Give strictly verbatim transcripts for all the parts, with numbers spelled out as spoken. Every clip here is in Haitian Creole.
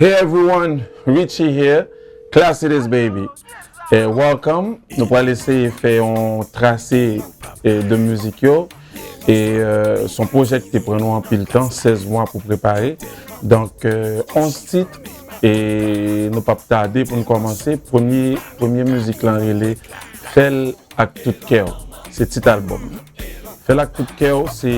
Hey everyone, Richie here. Class it is, baby. Eh, welcome. Nou pral eseye fè yon trase eh, de mizik yo. E eh, se yon pwojè ki te pran nou anpil tan, sèz mwa pou prepare. Donk, eh, onz tit. E nou p ap tade pou n kòmanse. Premye, premye mizik lan rele Fè l ak tout kè w. Se tit albòm nan. Fè l ak tout kè w, se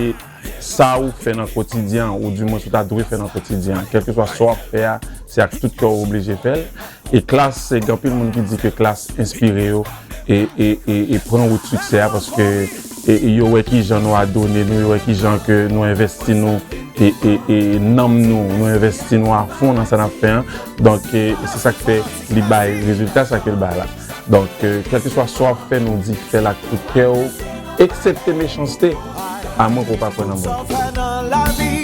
sa ou fè nan kotidyen an, oudimwens ou ta dwe fè nan kotidyen an. Kèlkeswa sa w ap fè a, se ak tout kè w ou oblije fè l. E Klass, se gen anpil moun ki di ke Klass enspire yo e, e, e, e pran wout siksè a, paske e, e yo wè kijan nou adone nou, yo wè kijan ke nou envesti nou e, e, e nanm nou, nou envesti nou afon nan sa n ap fè an. Donk, e, se sa k fè li bay rezilta sa ke l bay la. Donk, eh, kèlkeswa sa w ap fè, nou di fè l ak tout kè w, eksepte mechanste, amwen ke w pa kwè nan Bondye.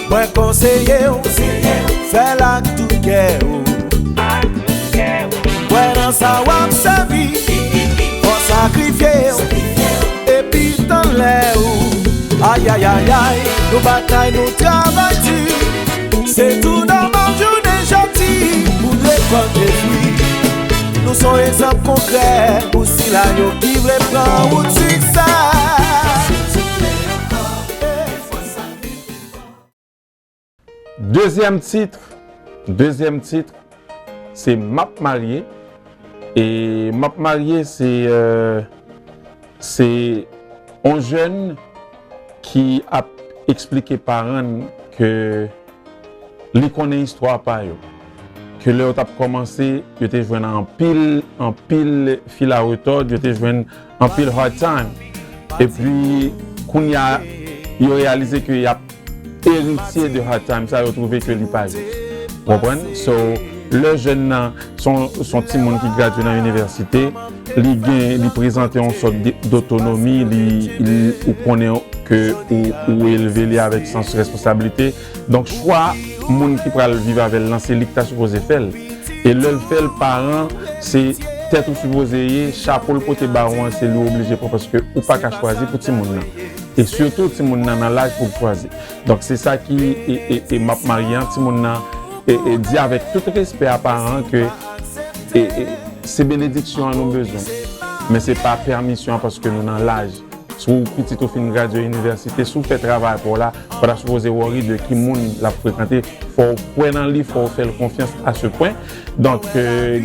Mwen konseye w, fè l ak tout kè w. Kwè nan sa w ap sèvi, fò w sakrifye w, epi tann lè w. Ayayayay, nou batay, nou travay di. Se tou nòmal jounen jodi pou n rekòlte fwi. Nou se yon egzanp konkrè pou sila yo ki vle pran wout siksè. Dezyèm tit, dezyèm tit, se M ap marye. E M ap marye, se, eh, se yon jèn ki ap eksplike paran l ke li konnen istwa pa yo. Ke lè yo t ap kòmanse, yo te jwenn anpil, anpil fil a retòd, yo te jwenn anpil hard time. Epi, kounye a, yo reyalize ke y ap eritye de hard time sa, yo twouve ke li pa jis. Ou konprann? So, lè jèn nan, se yon, se yon timoun ki gradye nan inivèsite, li gen, li prezante yon sòt de, dotonomi, li, li, ou konnen ke ou, ou elve li avèk sans responsablite. Donk, chwa moun ki pral viv avè l lan, se li ki ta sipoze fè l. E lè l fè l, paran, se tèt ou sipoze ye, chapo l pote ba ou an, se li w oblije pran, paske ou pa ka chwazi pou timoun nan. E sitou, timoun nan nan laj pou l chwazi. Donk, se sa ki, e, e, e M ap marye an, timoun nan, e, e, di avèk tout respè a paran an ke, e, e, se benediksyon an nou bezwen. Men se pa pèmisyon an paske nou nan laj. Si w pitit ou fin gradye inivèsite, si w fè travay pa w la, ou pa ta sipoze worry de ki moun l ap frekante. Fò w kwè nan li, fò w fè l konfyans à ce point. Donk, eh,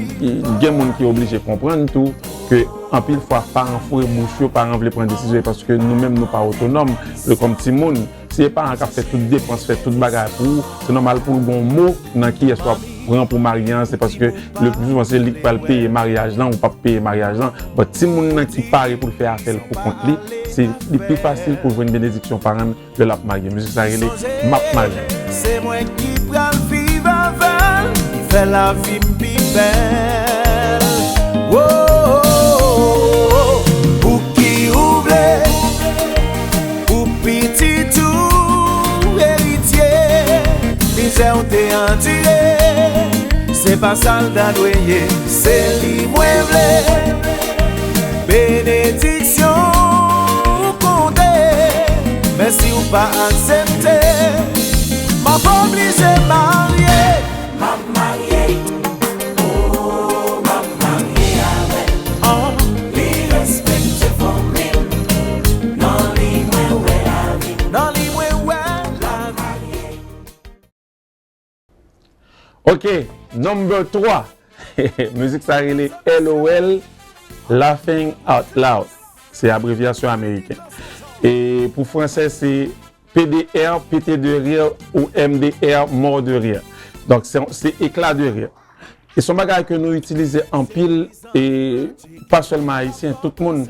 gen moun ki oblije konprann tou ke anpil fwa paran foure bouch yo, paran vle pran desizyon yo paske nou menm nou pa otonòm, nou kòm timoun. Si se paran k ap fè tout depans, fè tout bagay pou ou, se nòmal pou l gen yon mo nan kiyès w ap pran pou marye an, se paske le pli souvan se li k pral peye maryaj lan, ou p ap peye maryaj lan. But timoun nan ki pare pou l fè afè l pou kont li, se li pi fasil pou l jwenn benediksyon paran l lè l ap marye. Mizik sa rele M ap marye. Se mwen ki pral viv avè l, ki fè lavi m pi bèl. Wowowowo, pou ki ou vle, pou pitit ou eritye, mizè w te andire, se pa sa l ta dwe ye, se li mwen vle. Benediksyon ou konte, men si w pa aksepte, m ap oblije marye. M ap marye, oh, m ap marye avè l. Li respekte fanmi m, nan li mwen wè lavi m. Nan li mwen wè lavi m. Ok, number twa. Mizik sa rele L O L, Laughing Out Loud. Se abrevyasyon ameriken. E pou fransè, se P D R, pété de rire, ou M D R, mort de rire. Donk, se, se éclat de rire. E se yon bagay ke nou itilize anpil, e pa sèlman Ayisyen, tout moun.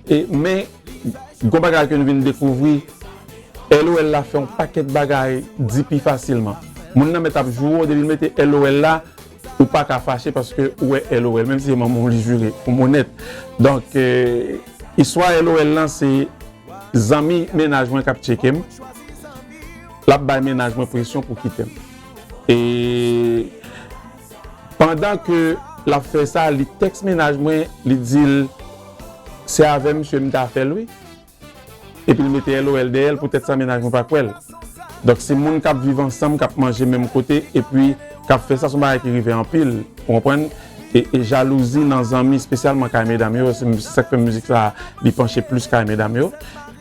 E, men, gon bagay ke nou vin dekouvri, L O L la fè yon pakèt bagay di pi fasilman. Moun nan mèt ap joure w, depi l mete L O L la, ou pa ka fache paske ou wè L O L, menm si se manman w li jire, pou m onèt. Donk, eh, istwa L O L lan, se zanmi mennaj mwen k ap tcheke m, l ap bay mennaj mwen presyon pou kite m. E pandan ke l ap fè sa, li tèks mennaj mwen, li di l, se avè misye m ta fè l, wi. Epi l mete L O L dèyè l, poutèt sa mennaj mwen pa kwè l. Donk, se moun k ap viv ansanm, k ap manje menm kote, epi k ap fè sa, se yon bagay ki rive anpil, ou konprann? E, e jalouzi nan zanmi, espesyalman kay medam yo, se, se sa k fè mizik sa, li panche plis kay medam yo.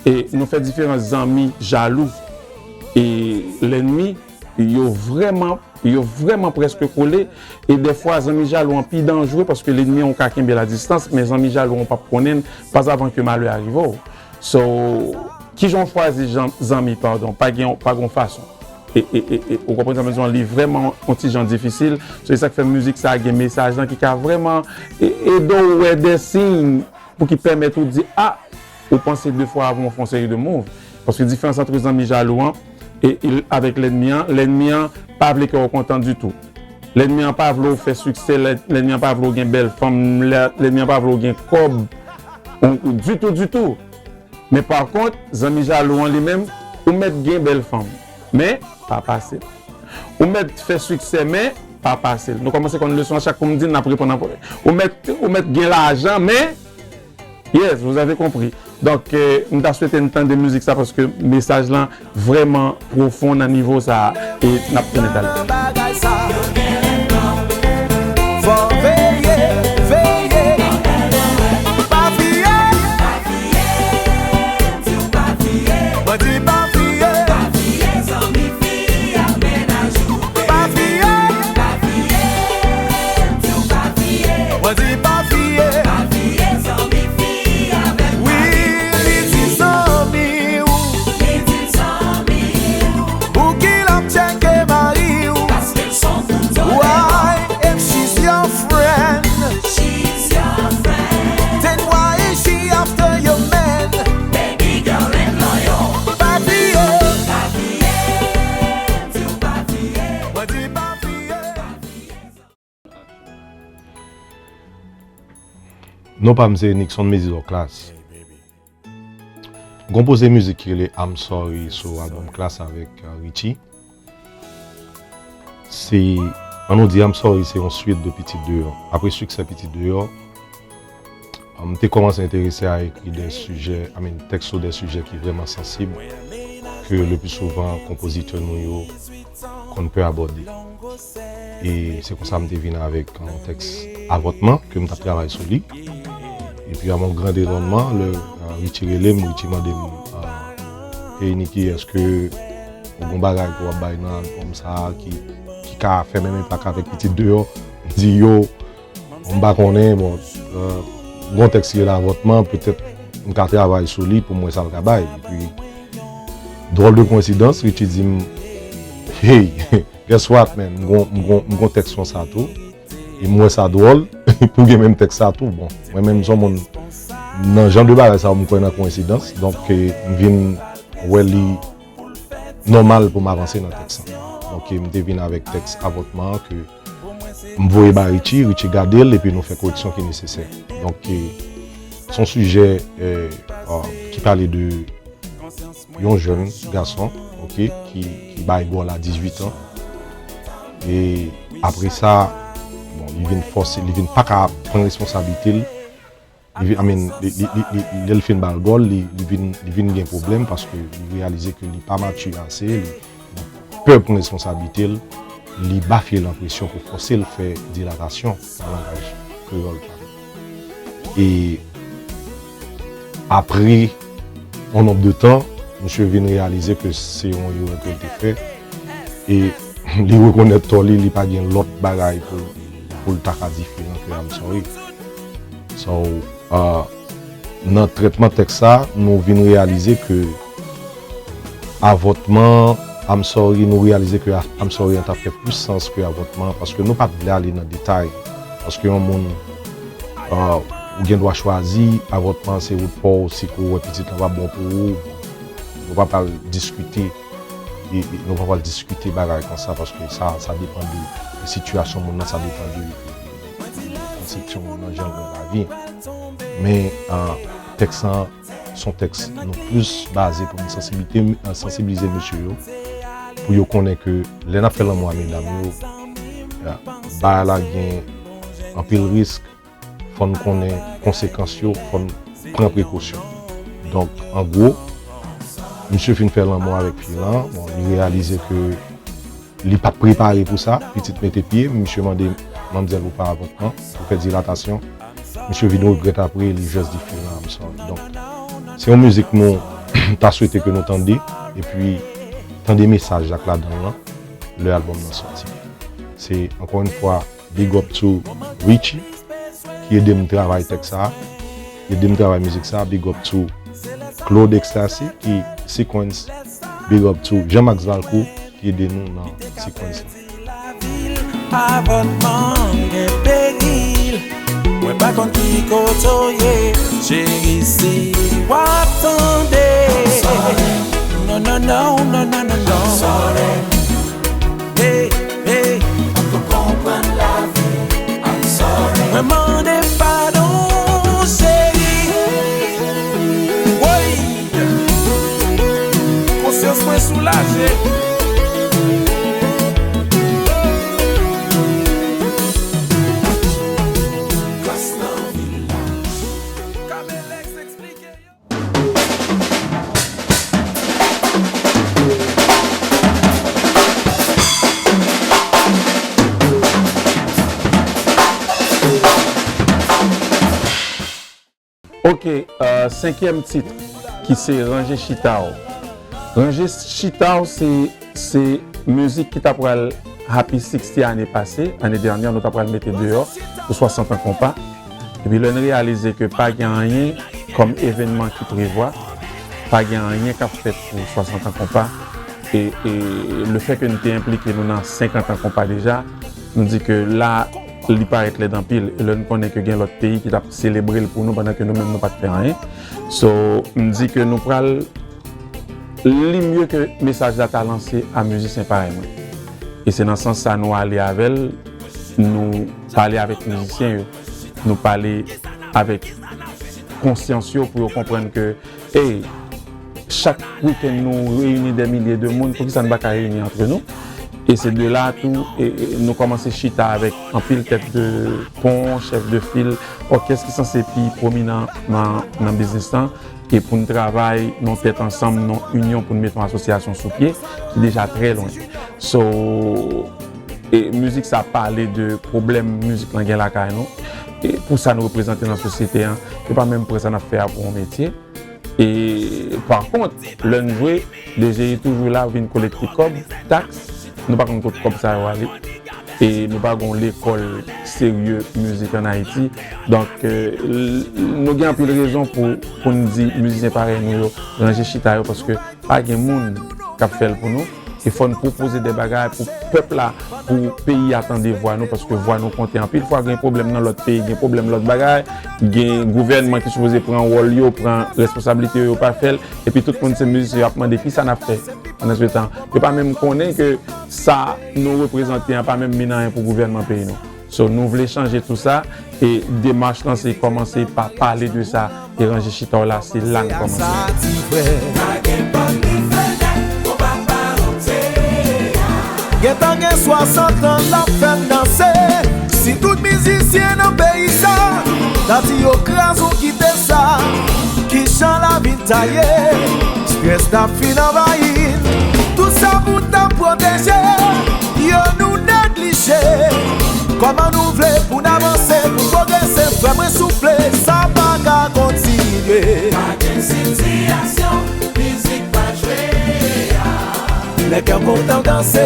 E nou fè diferans zanmi jalou e lènmi, yo vrèman, yo vrèman prèske kole. E dèfwa, zanmi jalou an pi danjre paske lènmi an ou ka kenbe l a distans, men zanmi jalou an ou p ap konnen l, pas avan ke malè a rive w. So, kijan w chwazi jan, zanmi, padon, pa gen, pa gen yon fason. E, e, e, e, ou konprann sa m di w, li vrèman yon ti jan difisil. So, se sa k fè mizik sa a gen mesaj lan ki ka vrèman e, ede w wè de siy pou ki pèmèt ou di, a, ou panse de fwa avan w fè yon seri de move. Paske diferans ant zanmi jalou an e, e avèk lènmi an, lènmi an pa vle ke w kontan ditou. Lènmi an pa vle w fè siksè, lè-, lènmi an pa vle w gen bèl fanm, lè-, lènmi an pa vle w gen kòb, on, ditou, ditou. Men pa kont, zanmi jalou an li menm, ou mèt gen bèl fanm, men pa pase l. Ou mèt fè siksè, men pa pase l. Nou kòmanse konn leson an, chak kou m di l, n ap reponn an premye. Ou mèt, ou mèt gen lajan, men, yes, vous avez compris. Donk, euh, m ta swete n tande mizik sa paske mesaj lan vrèman pwofon nan nivo sa a, e n ap tounen talè. Bagay sa. Fò veye, veye. Pa fiye. Mwen di pa fiye. Pa fiye. Mwen di pa fiye. Wi, li di zanmi w. Pou ki l ap tcheke mari w? Why if she's your friend? Then why is she after your man? Pa fiye. Mwen di pa fiye. Non pa m se Nixon Mezidor Class. M konpoze mizik ki rele I'm Sorry sou albòm Class avèk, euh, Richie. Se, ann nou di I'm Sorry se yon swit de Pitit Deyò. Apre siksè Pitit Deyò, euh, m te kòmanse enterese a ekri de sijè, I mean, tèks sou de sijè ki vrèman sansib, ke le pli souvan konpozitè nou yo konn pè abòde. E se konsa m te vin avèk yon tèks Avòtman ke m t ap travay sou li. Epi, à mon grand étonnement, lè, euh, Richie rele m, Richie mande m, euh, "Hey Nicky, èske ou gon bagay ke w ap bay nan albòm sa a ki, ki ka fè menm enpak avèk Pitit Deyò?" M di, "Yo, m pa konnen, bon, euh, gon tèks ki rele Avòtman, petèt m ka travay sou li pou m wè sa l ka bay." Epi, dròl de koyensidans, Richie di m, "Hey, guess what, man? M gon, m gon, m gon tèks konsa tou. E m wè sa dwòl pou gen menm tèks sa tou." Bon, mwen menm, m se yon moun, nan jan de bagay sa yo, m kwè nan koyensidans. Donk, eh, m vin wè li nòmal pou m avanse nan tèks lan. Donk, eh, m te vin avèk tèks Avòtman an ke m voye ba Richie, Richie gade l, epi nou fè koreksyon ki nesesè. Donk, eh, se yon sijè, eh, ah, ki pale de yon jèn gason, oke, ki, ki bay gòl a dizuit an. E apre sa, bon, li vin fòse, li vin pa ka pran responsablite l. Li vin, I mean, li, li, li, li, lè l fin ba l gòl, li, li vin, li vin gen pwoblèm paske li reyalize ke li pa mati ase, li, li pè pran responsablite l, li ba fye l enpresyon pou fòse l fè dilatasyon nan langaj kreyòl pa nou. E apre yon nonb de tan, misye vin reyalize ke se yon erè ke l te fè. E li rekonèt tò li, li pa gen lòt bagay pou, pou l ta ka di ke I'm sorry. So, ah, nan trètman tèks sa, nou vin reyalize ke Avòtman, I'm sorry, nou reyalize ke a-, I'm sorry an t ap fè plis sans ke avòtman, paske nou pa t vle ale nan detay. Paske yon moun, ah, ou gen dwa chwazi, avòtman se wout pa w, si ke w wè pitit lan pa bon pou ou, nou pa pral diskite, e, e nou pa pral diskite bagay konsa, paske sa, sa depann de, de sitiyasyon moun nan, sa depann de, de konsepsyon moun nan, jan l wè lavi. Men, ah, tèks lan, se yon tèks nou plis baze pou nou sansibilite, sansibilize mesye yo, pou yo konnen ke lè n ap fè lanmou a medam yo, bagay la gen anpil risk, fò n konnen konsekans yo, fò n pran prekosyon. Donk, an gwo, Misye fin fè lanmou avèk fi lan, bon, li reyalize ke li pa t prepare pou sa, pitit mete pye, misye mande manmzèl pou pa avòtman, pou fè dilatasyon. Misye vin regrèt apre, li jis di fi lan I'm sorry. Donk, se yon mizik nou ta swete ke nou tande, epi tande mesaj la k ladan l lan, lè albòm nan sòti. Se, ankò yon fwa, big up to Richie, ki ede m travay tèks sa, ki ede m travay mizik sa, big up to Claude Ecstasy, ki sequence, big up to Jean-Max Valcourt, ki ede nou nan sequence la. Lavil, avòtman gen peril. Mwen pa konn ki kote w ye, cheri, si w ap tande. Non, non, non, non, non, non, non. Hey, hey. Mwen mande padon, cheri. Woy. Konsyans mwen soulaje. Klas nan vil la. Kamelex eksplike yo. Ok, euh, senkyèm tit ki se Ranje Chita w. Ranje Chita w se, se mizik ki ta pral Happy sixty ane pase, ane dènyè, nou ta pral mete deyò pou swasant an konpa. Epi lè n reyalize ke pa gen anyen kòm evènman ki prevwa, pa gen anyen k ap fèt pou swasant an konpa, e, e lefètke n te enplike nou nan senkant an konpa deja, nou di ke la, li parèt lèd anpil. E lè n konnen ke gen lòt peyi ki t ap selebre l pou nou pandan ke nou menm nou pa t fè anyen. So, m di ke nou pral li mye ke mesaj la ta lanse a mizisyen parèy mwen. E se nan sans sa nou ale avè l, nou pale avèk mizisyen yo, nou pale avèk konsyans yo pou yo konprann ke, ey, chak wikenn nou reyini dè milye de moun, poukisa nou pa ka reyini antre nou? E se de la tou, e, e nou kòmanse chita avèk anpil tèt de pon, chèf de fil, òkès ki sanse pi pwominan nan, nan biznis lan, e pou n travay nan tèt ansanm, nan inyon pou n mete yon asosyasyon sou pye, ki deja trè lwen. So, e mizik sa pale de pwoblèm mizik lan gen lakay nou, e pou sa nou reprezante nan sosyete an, yo pa menm pran sa n ap fè a pou yon metye. E pa kont, lè n jwe, D J I toujou la vin kolekte kòb, taks, nou pa konn kot kòb sa yo ale. E nou pa gen yon lekòl serye mizik ann Ayiti. Donk, e, l-, nou gen anpil rezon pou, pou n di mizisyen parèy nou yo ranje chita yo, paske pa gen moun k ap fè l pou nou. E fò n pwopoze de bagay pou pèp la, pou peyi a tande vwa nou, paske vwa nou konte anpil fwa. Gen pwoblèm nan lòt peyi, gen pwoblèm lòt bagay, gen gouvènman ki sipoze pran wòl yo, pran responsablite yo, yo pa fè l. Epi tout moun se mizisyen, yo ap mande kisa n ap fè pandan se tan. Yo pa menm konnen ke sa nou reprezante an pa menm mennen anyen pou gouvènman peyi nou. So, nou vle chanje tou sa, e demach lan se kòmanse pa pale de sa, e ranje chita w la, se la n kòmanse. Gentan gen swasant an l ap fè m danse. Si tout mizisyen nan peyi sa ta di yo kraze w kite sa, ki jan lavi n ta ye? Strès t ap fin anvayi n. Tout sa pou n ta pwoteje yo nou neglije. Kòman nou vle pou n avanse, pou n pwogrese? Frè mwen soufle, sa pa ka kontinye. Pa gen sitiyasyon, mizik pa jwe a. Lè kè w kontan w danse,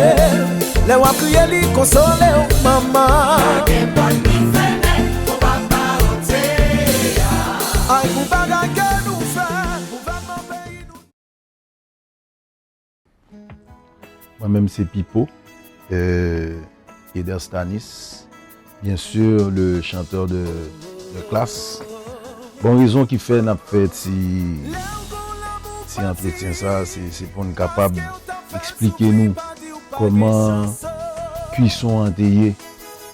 lè w ap kriye li konsole w, manman. Pa gen pòt ni fenèt pou papa w te a. Ay pou bagay ke nou fè, gouvènman peyi nou. Mwen menm se Pipo, euh, Eder Stanis, bien sûr, le chanteur de, de classe. Bon, rezon ki fè n ap fè ti, ti antretyen sa, se, se pou n kapab eksplike nou kòman kwison an te ye,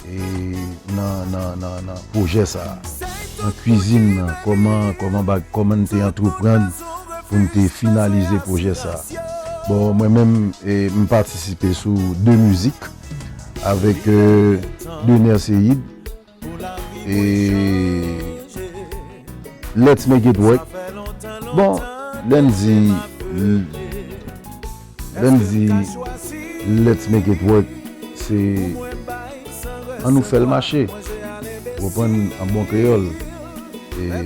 e, nan, nan, nan, nan pwojè sa a, nan kwizin nan, kòman, kòman, kòman n te antreprann pou n te finalize pwojè sa a. Bon, mwen menm, e, m patisipe sou de mizik avèk, e, Dener Ceïde, e, Let's Make It Work. Bon, lè n di L- Lè m di let's make it work, se ann nou fè l mache. Ou konprann, an bon kreyòl. E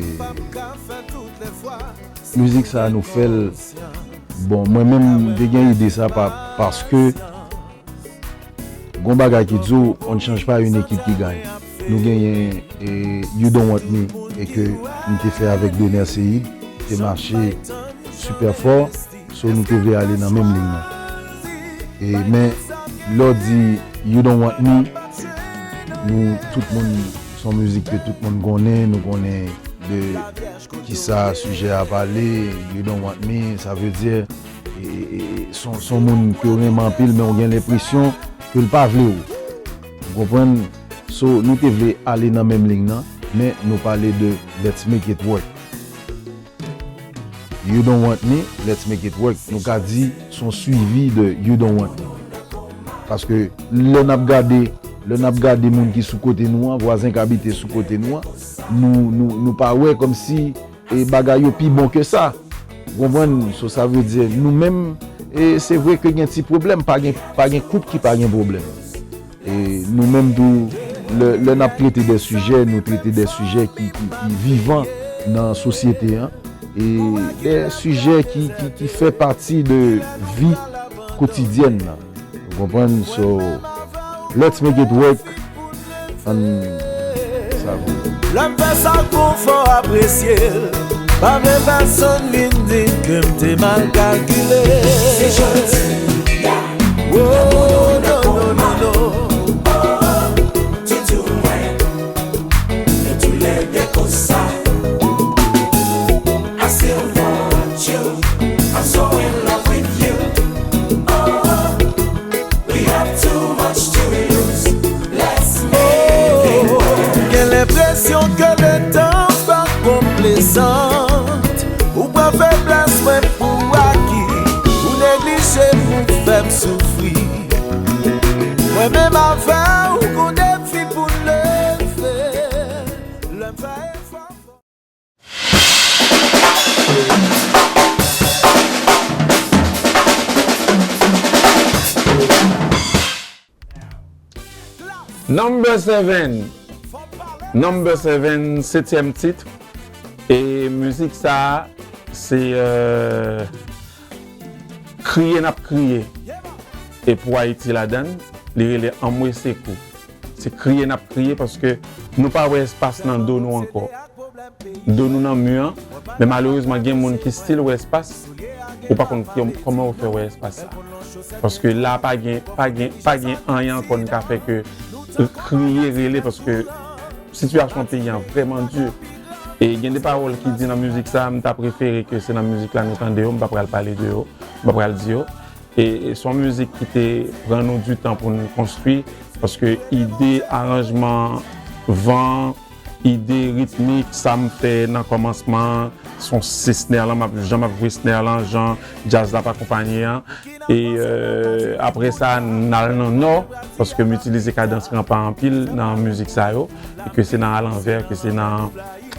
mizik sa a nou fè l. Bon, mwen menm, m te gen ide sa pa, paske gon bagay ki di w, on ne change pas une équipe qui gagne. Nou genyen e You Don't Want Me e ke m te fè avèk Dener Ceïd, te mache sipè fò, so nou te vle ale nan menm liy nan. E, men, lè w di You Don't Want Me, nou, tout moun, se yon mizik ke tout moun konnen, nou konnen de kisa sijè a pale, You Don't Want Me, sa vle di, e, e, e, se yon, se yon moun ke w renmen anpil, men w gen lenpresyon ke l pa vle w. Ou konprann? So, nou te vle ale nan menm liy nan, men nou pale de Let's Make It Work. You Don't Want Me, Let's Make It Work, nou ka di se yon swivi de You Don't Want Me. Paske lè n ap gade, lè n ap gade moun ki sou kote nou an, vwazen k abite sou kote nou an, nou, nou, nou pa wè kòmsi e bagay yo pi bon ke sa. Ou konprann? So, sa vle di, nou menm, e se vre ke gen ti pwoblèm, pa gen, pa gen koup ki pa gen pwoblèm. E nou menm tou, lè, lè n ap trete de sijè, nou trete de sijè ki, ki, ki vivan nan sosyete an. E de sijè ki, ki, ki fè pati de vi kotidyèn nan. Ou konprann? So, let's make it work. Ann savoure. Lè m fè sa, konfò apresye l. Pa vle pèsonn vin di m ke m te mal kalkile. Se jodi a. Oh, no, no, no, no. Ti tou mwen, nou toulède konsa. I still want you. I'm so in love with you. Oh, we have too much to lose. Let's make it work. Gen lenpresyon ke letan pa konplezan. Ou pran feblès mwen pou aki, ou neglije m, ou fè m soufri. Mwen menm avè w, gon defi pou n leve. Lè m fè efò. Number seven. Number seven, setyèm tit. E mizik sa a, se, euh, Kriye n ap kriye. E pou Ayiti ladan l, li rele Anmwe Sekou. Se kriye n ap kriye paske nou pa wè espas nan do nou ankò. Do nou nan mi an, men malerezman gen moun ki still wè espas, ou pa konn ki, kòman ou fè wè espas sa. Paske la pa gen, pa gen, pa gen anyen ankò n ka fè ke kriye, rele, paske sitiyasyon peyi an vrèman di. E gen de pawòl ki di nan mizik sa, m ta prefere ke se nan mizik la nou tande yo, m pa pral pale de yo, m pa pral di yo. E, e se yon mizik ki te pran nou du tan pou nou konstwi, paske ide, aranjman, van, ide ritmik, sa m fè nan kòmansman, se yon se snare lan, m ap, jan m ap jwe snare lan, jan djaz la ap akonpanye an. E, euh, apre sa, n al nan nò, paske m itilize kadans ranpa anpil nan mizik sa yo, e ke se nan alanvè, ke se nan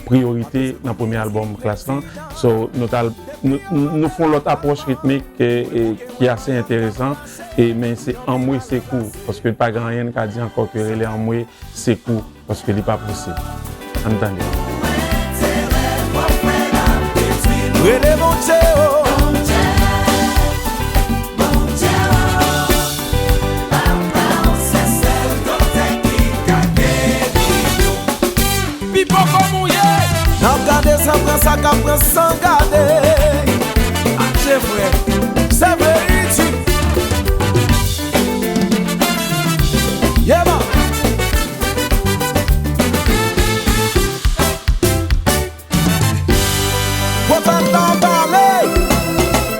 priyorite nan premye albòm Klass lan. So, nou t al, nou, nou, nou fè yon lòt apwòch ritmik, e, e, ki ase enteresan, e, men se Anmwe Sekou, paske pa gen anyen n ka di ankò ke rele Anmwe Sekou, paske li pa posib. Ann tande. Rele Bondye, o. Pipo kon mouye. N ap gade san pran sa k ap pran san gade. Adje frè. Se verite. Yeah man. Pwofèt la pale.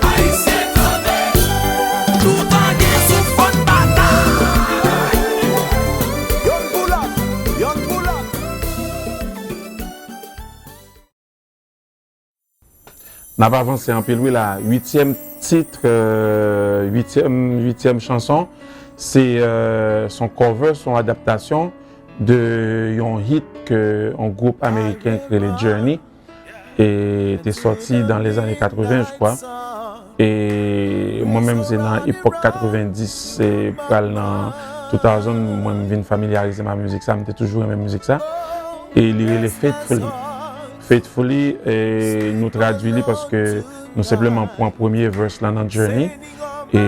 Ayisyen tande. Tout an gen sou fon batay. Yonn pou lòt, yonn pou lòt. N ap avanse anpil wi la. Uityèm tit, euh, uityèm, uityèm chanson, se, euh, se yon cover, se yon adaptasyon de yon hit ke yon gwoup ameriken ki rele Journey e te sòti dans les années quatre-vingts, je crois. E mwen menm se nan epòk katrevendis, e pral nan two thousand, mwen m vin familyarize m a mizik sa, m te toujou renmen mizik sa. E li rele Faithfully. Faithfully, e nou tradui li paske nou senpleman pran premye verse lan nan Journey. E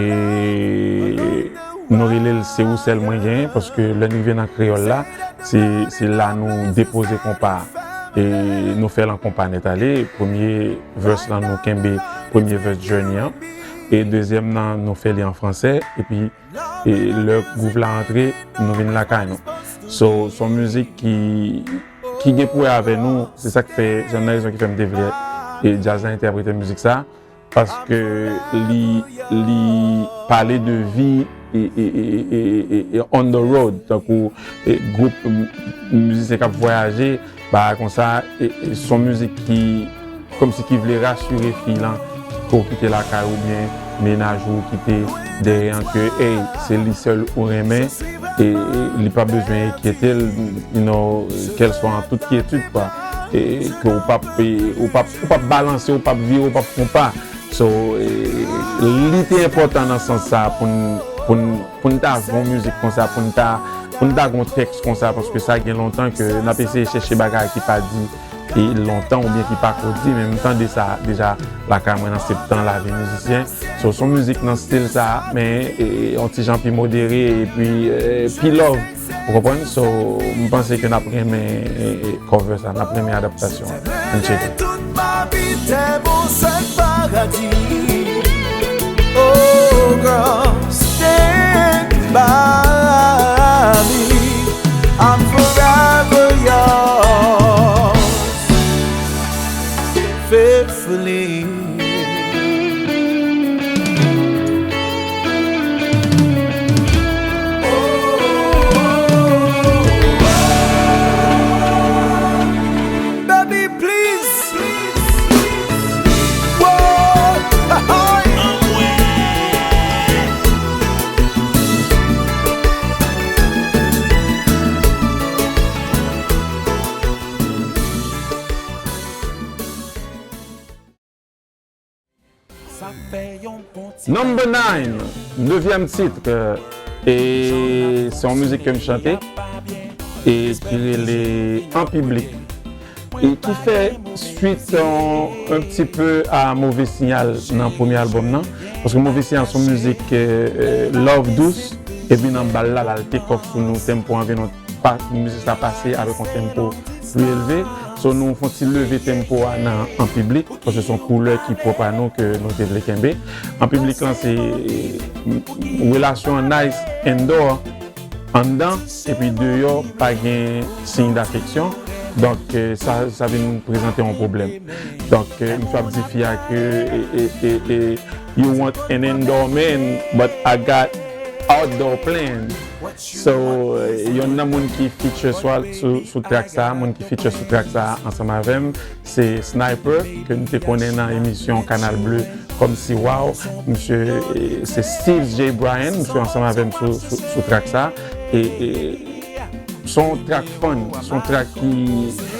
nou rele l Se ou sèl mwen genyen, paske lè n rive nan kreyòl la, se, se la nou depoze konpa a. E nou fè l an konpa nèt ale. Premye verse lan, nou kenbe premye verse Journey an. E dezyèm nan, nou fè li an fransè. Epi, e lè gwouv la antre, nou vin lakay nou. So, se yon mizik ki, ki gen pou wè avè nou. Se sa k fè, se youn nan rezon ki fè m te vle, e, djaz la entèprete mizik sa. Paske li, li pale de vi, e, e, e, e, e, e on the road, tankou, e, gwoup m-, mizisyen k ap vwayaje, bagay konsa, e, e, se yon mizik ki, kòmsi ki vle rasire fi lan, ke w kite lakay ou byen mennaj ou kite dèyè an, ke, ey, se li sèl ou renmen, e, e li pa bezwen enkyete l, you know, kèlswa an tout kyetid, kwa. E ke w p ap, e, ou p ap, ou p ap balanse, ou p ap vire, ou p ap fè yon pa. So, e, li te enpòtan nan sans sa a pou n, pou n, pou n ta voye yon mizik konsa, pou n ta, pou n ta gen yon tèks konsa, paske sa gen lontan ke n ap eseye chèche bagay ki pa di, e, lontan oubyen ki pa ko di, men m tande sa deja lakay mwen nan septan lavi mizisyen. So, se yon mizik nan stil sa a, men, e, yon ti jan pi modere, epi, e, pi love. Ou konprann? So, m panse ke n ap renmen, e, e, cover sa, n ap renmen adaptasyon an. Ann tcheke. Tout m abite yon sèl paradi. Oh, girl, stand by me. I'm forever yours, faithfully. Baby, please. Whoa. Number nine, nevyèm tit, e se yon mizik ke m chante, e ki rele An Piblik, e ki fè swit yon, un petit peu à Mauvais Signal nan premye albòm nan, paske Mauvais Signal se yon mizik, e, e, love dous, epi nan bal la, l al take off sou nou, tempo an vin yon pa, mizik sa pase avèk yon tempo pli elve. So, nou fè yon ti leve tempo a nan An Piblik, paske se yon koulè ki pwòp a nou ke nou te vle kenbe. An Piblik lan, se, e, relasyon an nice indoor, anndan, epi deyò, pa gen siy dafeksyon. Donk, e, sa, sa vin prezante yon pwoblèm. Donk, e, misye ap di fi a ke, e, e, e, e, you want an indoor man, but I got outdoor plan. So, e, yonn nan moun ki feature sou, sou, sou track sa, moun ki feature sou track sa ansanm avè m, se Sniper, ke nou te konnen nan emisyon Canal Bleu kòm Siwaw. Misye, e, se Steves J Bryan, misye ansanm avè m sou, sou, sou track sa. E, e, se yon track fun, se yon track ki,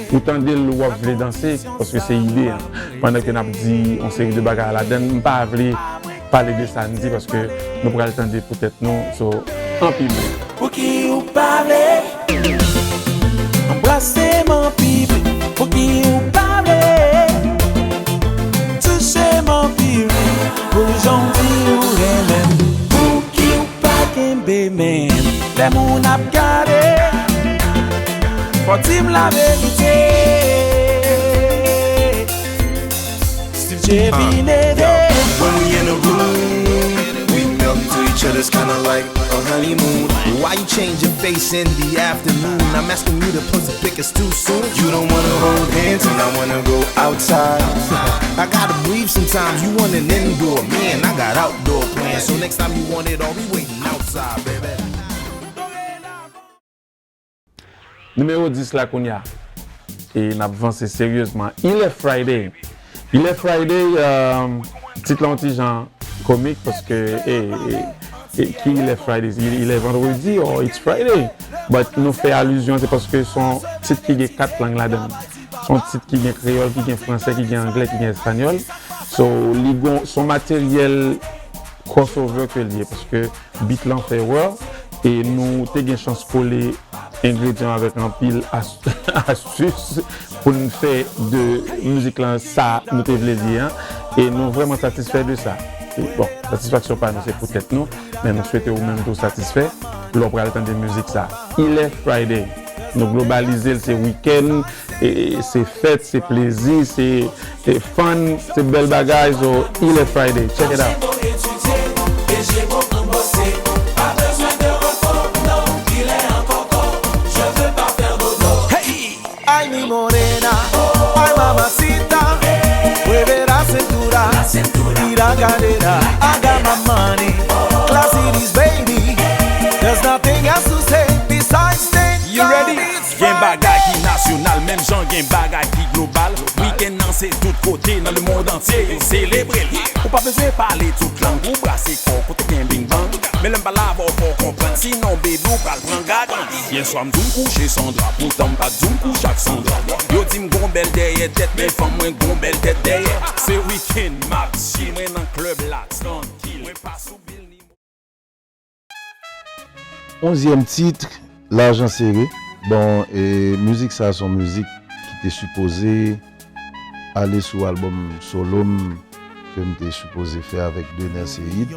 ou tande l, w ap vle danse, paske se ide a. Pandan ke n ap di yon seri de bagay ladan l, m pa vle pale de sa n di, paske nou pral tande pou tèt nou, so, An Piblik. Pouki ou pa vle anbrase m an piblik? Pouki ou pa vle touche m an piblik? Pou jan w di ou renmen m, pouki w pa kenbe men m? Lè moun ap gade, fò w di m laverite. Steve J vin ede. When we in the room, we melt into each other's kinda like a honeymoon. Why you change your face in the afternoon? I'm asking you to post a pic, it's too soon. You don't wanna hold hands and I wanna go outside. I gotta breathe sometimes. You want an indoor, man, I got outdoor plans. So next time you want it all, we waiting outside, baby. Nimewo dis la kounye a. E n ap vanse seryezman. Il est Friday. Il est Friday, um, tit la yon ti jan komik paske, e, e, e, ki il est Friday? Il, il est vendredi or it's Friday? But nou fè alizyon, se paske se yon tit ki gen kat lang ladan l. Se yon tit ki gen kreyòl, ki gen fransè, ki gen anglè, ki gen espanyòl. So, li gon, son materyèl crossover ke l ye, paske beat lan fè raw, e nou te gen chans kole engredyan avèk anpil as-, astis pou n fè de mizik lan sa nou te vle li an, e nou vrèman satisfè de sa. E bon, satisfaksyon pa nou se pou tèt nou, men nou swete ou menm tou satisfè lè w pral tande mizik sa. Il est Friday. Nou globalize l, se wikenn, e se fèt, se plezi, se, se fun, se bèl bagay, so il est Friday. Check it out. Hey! Ay mi morena, ay mamacita, mueve la cintura, tira cadera, I got my money, class it is baby, there's nothing else to say besides thank God it's Friday. Gen bagay ki nasyonal, menm jan gen bagay ki global. Wikenn nan se tout kote nan lemonn antye yo selebre l. Ou pa bezwen pale tout lang, ou brase kò kote gen bing bang. Men lè m pale avè w fò w konprann, sinon baby ou pral pran gagann. Yèswa m di w m kouche san dra, poutan m pa t di w m kouche ak Sandra. Yo di m gon bèl dèyè tèt, men fanm mwen gon bèl tèt dèyè. Se wikenn m ap chill, mwen nan klèb la trankil. Mwen pa sou bil ni Onzyèm tit, Lajan Sere. Bon, e, mizik sa se yon mizik ki te sipoze ale sou albòm solo m ke m te sipoze fè avèk Dener Seyid,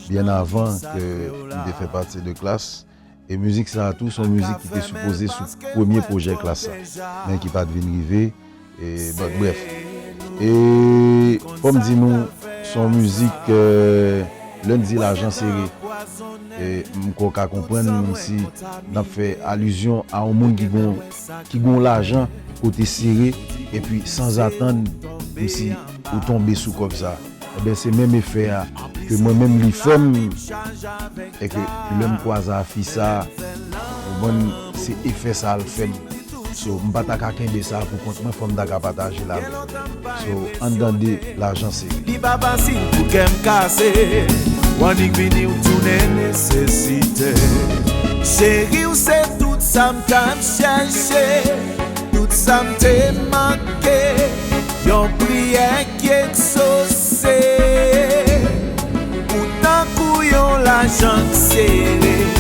byen avan ke m te fè pati de Klass. E mizik sa a tou se yon mizik ki te sipoze sou premye pwojè Klass la, men ki pa t vin rive. E, but brèf. E, kòm di nou, se yon mizik, e, lè n di Lajan Sere, e, m kwè w ka konprann, menm si n ap fè alizyon a yon moun ki gon, ki gon lajan kote sere, epi sanzatann, menm si ou tonbe sou kòb sa. Ebyen, se menm efè a ke mwen menm li fè m, e ke lè m kwaze a fi sa, ou konprann, se efè sa l fè m. So, m pa ta ka kenbe sa pou kont mwen, fò m ta ka pataje l avè w. So, ann tande Lajan Sere. Li pa fasil pou kè m kase, w annik vini w tounen nesesite. Cheri w se tout sa m t ap chèche, tout sa m te manke, yon priyè k egzose. Ou tankou yon lajan k sere.